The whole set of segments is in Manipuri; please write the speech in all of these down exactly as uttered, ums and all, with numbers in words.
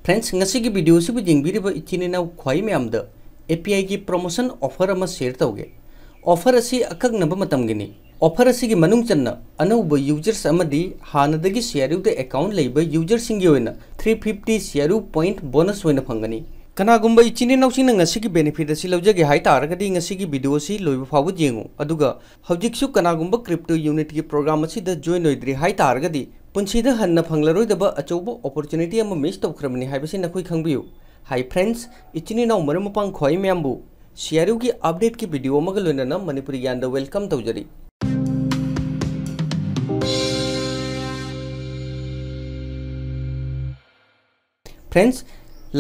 Friends, ꯉꯁꯤꯒꯤ video ꯑꯁꯤꯕꯨ ꯌꯦꯡꯕꯤꯔꯤꯕ ꯏꯆꯤꯟ ꯏꯅꯥꯎ ꯈ꯭ꯋꯥꯏ ꯃꯌꯥꯝꯗ A P I ꯒꯤ promotion offer ꯑꯃ share ꯇꯧꯒꯦ꯫ Offer ꯑꯁꯤ ꯑꯀꯛꯅꯕ ꯃꯇꯝꯒꯤꯅꯤ꯫ Offer ꯑꯁꯤꯒꯤ ꯃꯅꯨꯡ ꯆꯟꯅ ꯑꯅꯧꯕ users ꯑꯃꯗꯤ ꯍꯥꯟꯅꯗꯒꯤ C R U ꯗ account ꯂꯩꯕ user ꯁꯤꯡꯒꯤ ꯑꯣꯏꯅ three fifty C R U point bonus ꯑꯣꯏꯅ ꯐꯪꯒꯅꯤ꯫ ꯀꯅꯥꯒꯨꯝꯕ ꯏꯆꯤꯟ ꯏꯅꯥꯎꯁꯤꯡꯅ ꯉꯁꯤꯒꯤ benefit ꯑꯁꯤ ꯂꯧꯖꯒꯦ ꯍꯥꯏ ꯇꯥꯔꯒꯗꯤ ꯉꯁꯤꯒꯤ video ꯑꯁꯤ ꯂꯣꯏꯕ ꯐꯥꯎꯕ ꯌꯦꯡꯉꯨ꯫ ꯑꯗꯨꯒ ꯍꯧꯖꯤꯛꯁꯨ ꯀꯅꯥꯒꯨꯝꯕ crypto unit ꯀꯤ program ꯑꯁꯤꯗ join ꯑꯣꯏꯗ꯭ꯔꯤ ꯍꯥꯏ ꯇꯥꯔꯒꯗꯤ ꯄꯨꯟꯁꯤꯗ ꯍꯟꯅ ꯐꯪꯂꯔꯣꯏꯗꯕ ꯑꯆꯧꯕ opportunity ꯑꯃ miss ꯇꯧꯈ꯭ꯔꯕꯅꯤ ꯍꯥꯏꯕꯁꯤ ꯅꯈꯣꯏ ꯈꯪꯕꯤꯌꯨ꯫ Hi friends, ꯏꯆꯤꯟ ꯏꯅꯥꯎ ꯃꯔꯨꯞ ꯃꯄꯥꯡ ꯈ꯭ꯋꯥꯏ ꯃꯌꯥꯝꯕꯨ C R U ꯒꯤ update ꯀꯤ video ꯑꯃꯒ ꯂꯣꯏꯅꯅ ꯃꯅꯤꯄꯨꯔꯤ ꯒ꯭ꯌꯥꯟꯗ welcome ꯇꯧꯖꯔꯤ꯫ Friends,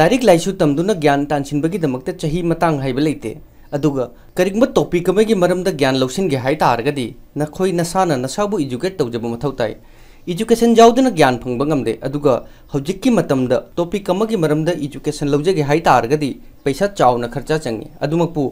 ꯂꯥꯏꯔꯤꯛ ꯂꯥꯏꯁꯨ ꯇꯝꯗꯨꯅ ꯒ꯭ꯌꯥꯟ ꯇꯥꯟꯁꯤꯟꯕꯒꯤꯗꯃꯛꯇ ꯆꯍꯤ ꯃꯇꯥꯡ ꯍꯥꯏꯕ ꯂꯩꯇꯦ꯫ ꯑꯗꯨꯒ ꯀꯔꯤꯒꯨꯝꯕ topic ꯑꯃꯒꯤ ꯃꯔꯝꯗ ꯒ꯭ꯌꯥꯟ ꯂꯧꯁꯤꯟꯒꯦ ꯍꯥꯏ ꯇꯥꯔꯒꯗꯤ ꯅꯈꯣꯏ ꯅꯁꯥꯅ ꯅꯁꯥꯕꯨ educate ꯇꯧꯖꯕ ꯃꯊꯧ ꯇꯥꯏ꯫ Education ꯌꯥꯎꯗꯅ ꯒ꯭ꯌꯥꯟ ꯐꯪꯕ ꯉꯝꯗꯦ꯫ ꯑꯗꯨꯒ ꯍꯧꯖꯤꯛꯀꯤ ꯃꯇꯝꯗ topic ꯑꯃꯒꯤ ꯃꯔꯝꯗ education ꯂꯧꯖꯒꯦ ꯍꯥꯏ ꯇꯥꯔꯒꯗꯤ ꯄꯩꯁꯥ ꯆꯥꯎꯅ ꯈꯔꯆ ꯆꯪꯉꯤ꯫ ꯑꯗꯨꯃꯛꯄꯨ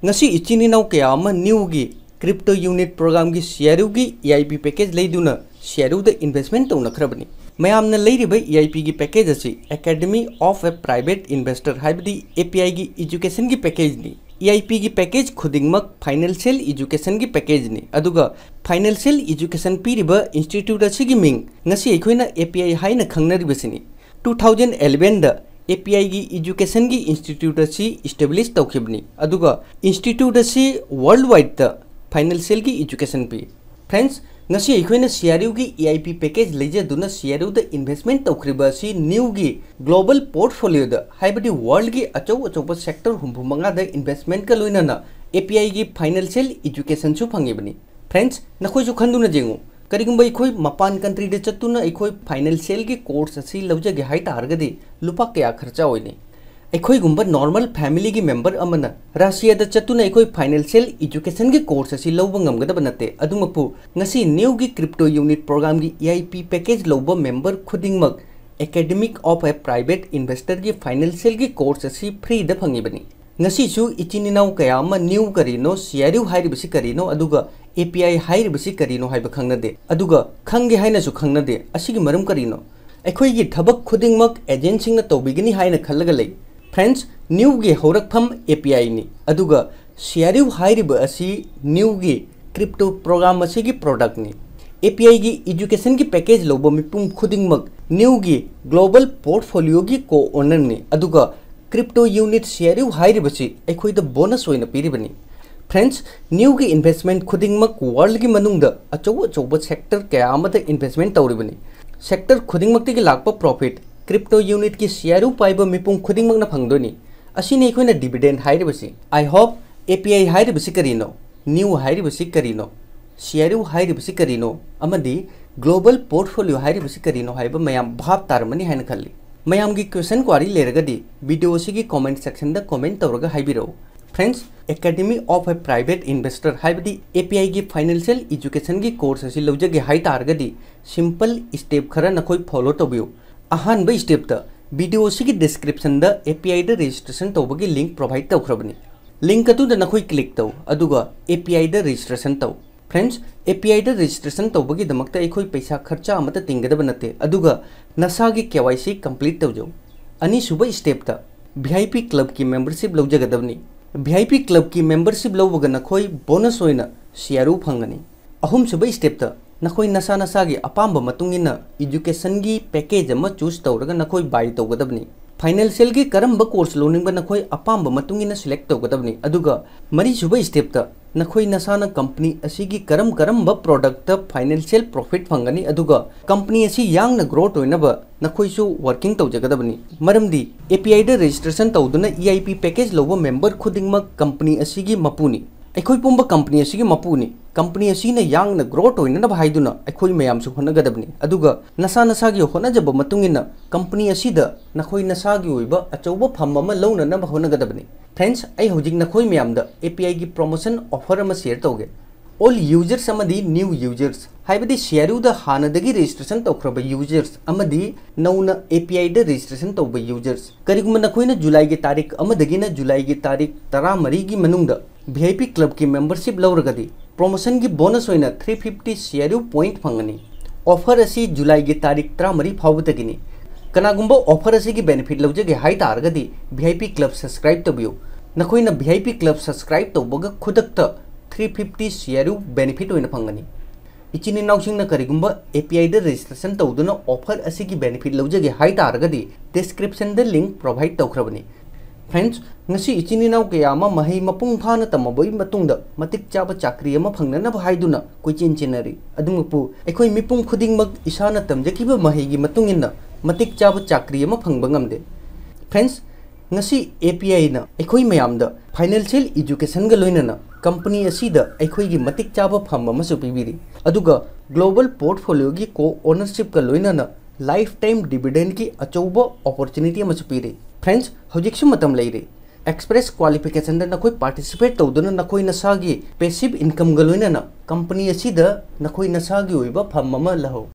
ꯉꯁꯤ ꯏꯆꯤꯟ ꯏꯅꯥꯎ ꯀꯌꯥ ꯑꯃ new ꯒꯤ crypto unit program ꯒꯤ C R U ꯒꯤ E I P package ꯂꯩꯗꯨꯅ C R U ꯗ investment ꯇꯧꯅꯈ꯭ꯔꯕꯅꯤ꯫ ꯃꯌꯥꯝꯅ ꯂꯩꯔꯤꯕ E I P ꯒꯤ package ꯑꯁꯤ Academy of a Private Investor ꯍꯥꯏꯕꯗꯤ A P I ꯒꯤ education ꯒꯤ package ꯅꯤ꯫ E I P ꯒꯤ package ꯈꯨꯗꯤꯡꯃꯛ financial education ꯒꯤ package ꯅꯤ꯫ ꯑꯗꯨꯒ financial education ꯄꯤꯔꯤꯕ institute ꯑꯁꯤꯒꯤ ꯃꯤꯡ ꯉꯁꯤ ꯑꯩꯈꯣꯏꯅ A P I ꯍꯥꯏꯅ ꯈꯪꯅꯔꯤꯕꯁꯤꯅꯤ꯫ Two thousand eleven the A P I ꯒꯤ education ꯒꯤ institute ꯑꯁꯤ establish ꯇꯧꯈꯤꯕꯅꯤ꯫ ꯑꯗꯨꯒ institute ꯑꯁꯤ worldwide ꯇ financial ꯒꯤ education ꯄꯤ꯫ Friends, ꯉꯁꯤ ꯑꯩꯈꯣꯏꯅ C R U ꯒꯤ E I P package ꯂꯩꯖꯗꯨꯅ C R U the investment ꯇꯧꯈ꯭ꯔꯤꯕ ꯑꯁꯤ new ꯒꯤ global portfolio ꯗ, ꯍꯥꯏꯕꯗꯤ world ꯒꯤ ꯑꯆꯧ ꯑꯆꯧꯕ sector ꯍꯨꯝꯐꯨ ꯃꯉꯥꯗ investment ꯀ ꯂꯣꯏꯅꯅ A P I ꯒꯤ financial education ꯁꯨ ꯐꯪꯉꯤꯕꯅꯤ꯫ Friends, ꯅꯈꯣꯏꯁꯨ ꯈꯟꯗꯨꯅ ꯌꯦꯡꯉꯨ, ꯀꯔꯤꯒꯨꯝꯕ ꯑꯩꯈꯣꯏ ꯃꯄꯥꯟ country ꯗ ꯆꯠꯇꯨꯅ ꯑꯩꯈꯣꯏ financial ꯒꯤ course ꯑꯁꯤ ꯂꯧꯖꯒꯦ ꯍꯥꯏ ꯇꯥꯔꯒꯗꯤ ꯂꯨꯄꯥ ꯀꯌꯥ ꯈꯔꯆ ꯑꯣꯏꯅꯤ? ꯑꯩꯈꯣꯏꯒꯨꯝꯕ normal family ꯒꯤ member ꯑꯃꯅ Russia ꯗ ꯆꯠꯇꯨꯅ ꯑꯩꯈꯣꯏ financial education ꯒꯤ course ꯑꯁꯤ ꯂꯧꯕ ꯉꯝꯒꯗꯕ ꯅꯠꯇꯦ꯫ ꯑꯗꯨꯃꯛꯄꯨ ꯉꯁꯤ new ꯒꯤ crypto unit program ꯒꯤ E I P package ꯂꯧꯕ member ꯈꯨꯗꯤꯡꯃꯛ Academy of a Private Investor ꯒꯤ financial ꯒꯤ course ꯑꯁꯤ free ꯗ ꯐꯪꯉꯤꯕꯅꯤ꯫ ꯉꯁꯤꯁꯨ ꯏꯆꯤꯟ ꯏꯅꯥꯎ ꯀꯌꯥ ꯑꯃ new ꯀꯔꯤꯅꯣ, C R U ꯍꯥꯏꯔꯤꯕꯁꯤ ꯀꯔꯤꯅꯣ, ꯑꯗꯨꯒ A P I ꯍꯥꯏꯔꯤꯕꯁꯤ ꯀꯔꯤꯅꯣ ꯍꯥꯏꯕ ꯈꯪꯅꯗꯦ꯫ ꯑꯗꯨꯒ ꯈꯪꯒꯦ ꯍꯥꯏꯅꯁꯨ ꯈꯪꯅꯗꯦ꯫ ꯑꯁꯤꯒꯤ ꯃꯔꯝ ꯀꯔꯤꯅꯣ? ꯑꯩꯈꯣꯏꯒꯤ ꯊꯕꯛ ꯈꯨꯗꯤꯡꯃꯛ agentꯁꯤꯡꯅ ꯇꯧꯕꯤꯒꯅꯤ ꯍꯥꯏꯅ ꯈꯜꯂꯒ ꯂꯩ꯫ Friends, NEWꯒꯤ ꯍꯧꯔꯛꯐꯝ APIꯅꯤ, ꯑꯗꯨꯒ CRU ꯍꯥꯏꯔꯤꯕ ꯑꯁꯤ NEWꯒꯤ crypto program ꯑꯁꯤꯒꯤ productꯅꯤ꯫ APIꯒꯤ educationꯒꯤ package ꯂꯧꯕ ꯃꯤꯄꯨꯝ ꯈꯨꯗꯤꯡꯃꯛ NEWꯒꯤ global portfolioꯒꯤ co-ownerꯅꯤ, ꯑꯗꯨꯒ crypto unit CRU ꯍꯥꯏꯔꯤꯕꯁꯤ ꯑꯩꯈꯣꯏꯗ bonus ꯑꯣꯏꯅ ꯄꯤꯔꯤꯕꯅꯤ꯫ Friends, NEWꯒꯤ investment ꯈꯨꯗꯤꯡꯃꯛ worldꯒꯤ ꯃꯅꯨꯡꯗ ꯑꯆꯧ ꯑꯆꯧꯕ sector ꯀꯌꯥ ꯑꯃꯗ investment ꯇꯧꯔꯤꯕꯅꯤ꯫ Sector ꯈꯨꯗꯤꯡꯃꯛꯇꯒꯤ ꯂꯥꯛꯄ profit crypto unitꯀꯤ CRU ꯄꯥꯏꯕ ꯃꯤꯄꯨꯝ ꯈꯨꯗꯤꯡꯃꯛꯅ ꯐꯪꯗꯣꯏꯅꯤ꯫ ꯑꯁꯤꯅꯤ ꯑꯩꯈꯣꯏꯅ dividend ꯍꯥꯏꯔꯤꯕꯁꯤ꯫ I hope API ꯍꯥꯏꯔꯤꯕꯁꯤ ꯀꯔꯤꯅꯣ, NEW ꯍꯥꯏꯔꯤꯕꯁꯤ ꯀꯔꯤꯅꯣ, CRU ꯍꯥꯏꯔꯤꯕꯁꯤ ꯀꯔꯤꯅꯣ, ꯑꯃꯗꯤ global portfolio ꯍꯥꯏꯔꯤꯕꯁꯤ ꯀꯔꯤꯅꯣ ꯍꯥꯏꯕ ꯃꯌꯥꯝ ꯚꯥꯞ ꯇꯥꯔꯝꯃꯅꯤ ꯍꯥꯏꯅ ꯈꯜꯂꯤ꯫ ꯃꯌꯥꯝꯒꯤ question query ꯂꯩꯔꯒꯗꯤ video ꯑꯁꯤꯒꯤ comment sectionꯗ comment ꯇꯧꯔꯒ ꯍꯥꯏꯕꯤꯔꯛꯎ꯫ Friends, Academy of a Private Investor ꯍꯥꯏꯕꯗꯤ APIꯒꯤ financial educationꯒꯤ course ꯑꯁꯤ ꯂꯧꯖꯒꯦ ꯍꯥꯏ ꯇꯥꯔꯒꯗꯤ simple step ꯈꯔ ꯅꯈꯣꯏ follow ꯇꯧꯕꯤꯌꯨ꯫ ꯑꯍꯥꯟꯕ stepꯇ video ꯑꯁꯤꯒꯤ descriptionꯗ APIꯗ registration ꯇꯧꯕꯒꯤ link provide ꯇꯧꯈ꯭ꯔꯕꯅꯤ꯫ Link ꯑꯗꯨꯗ ꯅꯈꯣꯏ click ꯇꯧ, ꯑꯗꯨꯒ APIꯗ registration ꯇꯧ꯫ Friends, APIꯗ registration ꯇꯧꯕꯒꯤꯗꯃꯛꯇ ꯑꯩꯈꯣꯏ ꯄꯩꯁꯥ ꯈꯔꯆ ꯑꯃꯠꯇ ꯇꯤꯡꯒꯗꯕ ꯅꯠꯇꯦ, ꯑꯗꯨꯒ ꯅꯁꯥꯒꯤ KYC complete ꯇꯧꯖꯧ꯫ ꯑꯅꯤꯁꯨꯕ stepꯇ VIP clubꯀꯤ membership ꯂꯧꯖꯒꯗꯕꯅꯤ꯫ VIP clubꯀꯤ membership ꯂꯧꯕꯒ ꯅꯈꯣꯏ bonus ꯑꯣꯏꯅ CRU ꯐꯪꯒꯅꯤ꯫ ꯑꯍꯨꯝꯁꯨꯕ stepꯇ ꯅꯈꯣꯏ ꯅꯁꯥ ꯅꯁꯥꯒꯤ ꯑꯄꯥꯝꯕ ꯃꯇꯨꯡ ꯏꯟꯅ educationꯒꯤ package ꯑꯃ choose ꯇꯧꯔꯒ ꯅꯈꯣꯏ buy ꯇꯧꯒꯗꯕꯅꯤ꯫ Financialꯒꯤ ꯀꯔꯝꯕ course ꯂꯧꯅꯤꯡꯕ ꯅꯈꯣꯏ ꯑꯄꯥꯝꯕ ꯃꯇꯨꯡ ꯏꯟꯅ select ꯇꯧꯒꯗꯕꯅꯤ꯫ ꯑꯗꯨꯒ ꯃꯔꯤꯁꯨꯕ stepꯇ ꯅꯈꯣꯏ ꯅꯁꯥꯅ company ꯑꯁꯤꯒꯤ ꯀꯔꯝ ꯀꯔꯝꯕ productꯇ financial profit ꯐꯪꯒꯅꯤ, ꯑꯗꯨꯒ company ꯑꯁꯤ ꯌꯥꯡꯅ growth ꯑꯣꯏꯅꯕ ꯅꯈꯣꯏꯁꯨ working ꯇꯧꯖꯒꯗꯕꯅꯤ꯫ ꯃꯔꯝꯗꯤ APIꯗ registration ꯇꯧꯗꯨꯅ EIP package ꯂꯧꯕ member ꯈꯨꯗꯤꯡꯃꯛ company ꯑꯁꯤꯒꯤ ꯃꯄꯨꯅꯤ꯫ ꯑꯩꯈꯣꯏ ꯄꯨꯝꯕ company ꯑꯁꯤꯒꯤ ꯃꯄꯨꯅꯤ꯫ Company ꯑꯁꯤꯅ ꯌꯥꯡꯅ growth ꯑꯣꯏꯅꯅꯕ ꯍꯥꯏꯗꯨꯅ ꯑꯩꯈꯣꯏ ꯃꯌꯥꯝꯁꯨ ꯍꯣꯠꯅꯒꯗꯕꯅꯤ꯫ ꯑꯗꯨꯒ ꯅꯁꯥ ꯅꯁꯥꯒꯤ ꯍꯣꯠꯅꯖꯕ ꯃꯇꯨꯡ ꯏꯟꯅ company ꯑꯁꯤꯗ ꯅꯈꯣꯏ ꯅꯁꯥꯒꯤ ꯑꯣꯏꯕ ꯑꯆꯧꯕ ꯐꯝ ꯑꯃ ꯂꯧꯅꯅꯕ ꯍꯣꯠꯅꯒꯗꯕꯅꯤ꯫ Friends, ꯑꯩ ꯍꯧꯖꯤꯛ ꯅꯈꯣꯏ ꯃꯌꯥꯝꯗ APIꯒꯤ promotion offer ꯑꯃ share ꯇꯧꯒꯦ꯫ All users ꯑꯃꯗꯤ new users, ꯍꯥꯏꯕꯗꯤ CRUꯗ ꯍꯥꯟꯅꯗꯒꯤ registration ꯇꯧꯈ꯭ꯔꯕ users ꯑꯃꯗꯤ ꯅꯧꯅ APIꯗ registration ꯇꯧꯕ users, ꯀꯔꯤꯒꯨꯝꯕ ꯅꯈꯣꯏꯅ Julyꯒꯤ ꯇꯥꯔꯤꯛ ꯑꯃꯗꯒꯤꯅ Julyꯒꯤ ꯇꯥꯔꯤꯛ ꯇꯔꯥꯃꯔꯤꯒꯤ ꯃꯅꯨꯡꯗ VIP clubꯀꯤ membership ꯂꯧꯔꯒꯗꯤ promotionꯒꯤ bonus ꯑꯣꯏꯅ three fifty CRU point ꯐꯪꯒꯅꯤ꯫ Offer ꯑꯁꯤ Julyꯒꯤ ꯇꯥꯔꯤꯛ ꯇꯔꯥꯃꯔꯤ ꯐꯥꯎꯕꯗꯒꯤꯅꯤ꯫ ꯀꯅꯥꯒꯨꯝꯕ offer ꯑꯁꯤꯒꯤ benefit ꯂꯧꯖꯒꯦ ꯍꯥꯏ ꯇꯥꯔꯒꯗꯤ V I P Club subscribe ꯇꯧꯕꯤꯌꯨ꯫ ꯅꯈꯣꯏꯅ V I P Club subscribe ꯇꯧꯕꯒ ꯈꯨꯗꯛꯇ three fifty C R U benefit ꯑꯣꯏꯅ ꯐꯪꯒꯅꯤ꯫ ꯏꯆꯤꯟ ꯏꯅꯥꯎꯁꯤꯡꯅ ꯀꯔꯤꯒꯨꯝꯕ A P I the registration ꯇꯧꯗꯨꯅ offer ꯑꯁꯤꯒꯤ benefit ꯂꯧꯖꯒꯦ ꯍꯥꯏ ꯇꯥꯔꯒꯗꯤ description ꯗ link provide ꯇꯧꯈ꯭ꯔꯕꯅꯤ꯫ Friends, ꯉꯁꯤ ꯏꯆꯤꯟ ꯏꯅꯥꯎ ꯀꯌꯥ ꯑꯃ ꯃꯍꯩ ꯃꯄꯨꯡ ꯐꯥꯅ ꯇꯝꯃꯕꯒꯤ ꯃꯇꯨꯡꯗ ꯃꯇꯤꯛ ꯆꯥꯕ ꯆꯥꯀ꯭ꯔꯤ ꯑꯃ ꯐꯪꯅꯅꯕ ꯍꯥꯏꯗꯨꯅ ꯀꯣꯏꯆꯦꯟ ꯆꯦꯟꯅꯔꯤ꯫ ꯑꯗꯨꯃꯛꯄꯨ ꯑꯩꯈꯣꯏ ꯃꯤꯄꯨꯝ ꯈꯨꯗꯤꯡꯃꯛ ꯏꯁꯥꯅ ꯇꯝꯖꯈꯤꯕ ꯃꯍꯩꯒꯤ ꯃꯇꯨꯡ ꯏꯟꯅ ꯃꯇꯤꯛ ꯆꯥꯕ ꯆꯥꯀ꯭ꯔꯤ ꯑꯃ ꯐꯪꯕ ꯉꯝꯗꯦ꯫ Friends, ꯉꯁꯤ A P I ꯅ ꯑꯩꯈꯣꯏ ꯃꯌꯥꯝꯗ financial education ꯒ ꯂꯣꯏꯅꯅ company ꯑꯁꯤꯗ ꯑꯩꯈꯣꯏꯒꯤ ꯃꯇꯤꯛ ꯆꯥꯕ ꯐꯝ ꯑꯃꯁꯨ ꯄꯤꯕꯤꯔꯤ, ꯑꯗꯨꯒ global portfolio ꯒꯤ co ownership ꯀ ꯂꯣꯏꯅꯅ lifetime dividend ꯀꯤ ꯑꯆꯧꯕ opportunity ꯑꯃꯁꯨ ꯄꯤꯔꯤ꯫ Friends, ꯍꯧꯖꯤꯛꯁꯨ ꯃꯇꯝ ꯂꯩꯔꯤ꯫ Express qualification ꯗ ꯅꯈꯣꯏ participate ꯇꯧꯗꯨꯅ ꯅꯈꯣꯏ ꯅꯁꯥꯒꯤ passive income ꯒ ꯂꯣꯏꯅꯅ company ꯑꯁꯤꯗ ꯅꯈꯣꯏ ꯅꯁꯥꯒꯤ ꯑꯣꯏꯕ ꯐꯝ ꯑꯃ ꯂꯧꯍꯧ꯫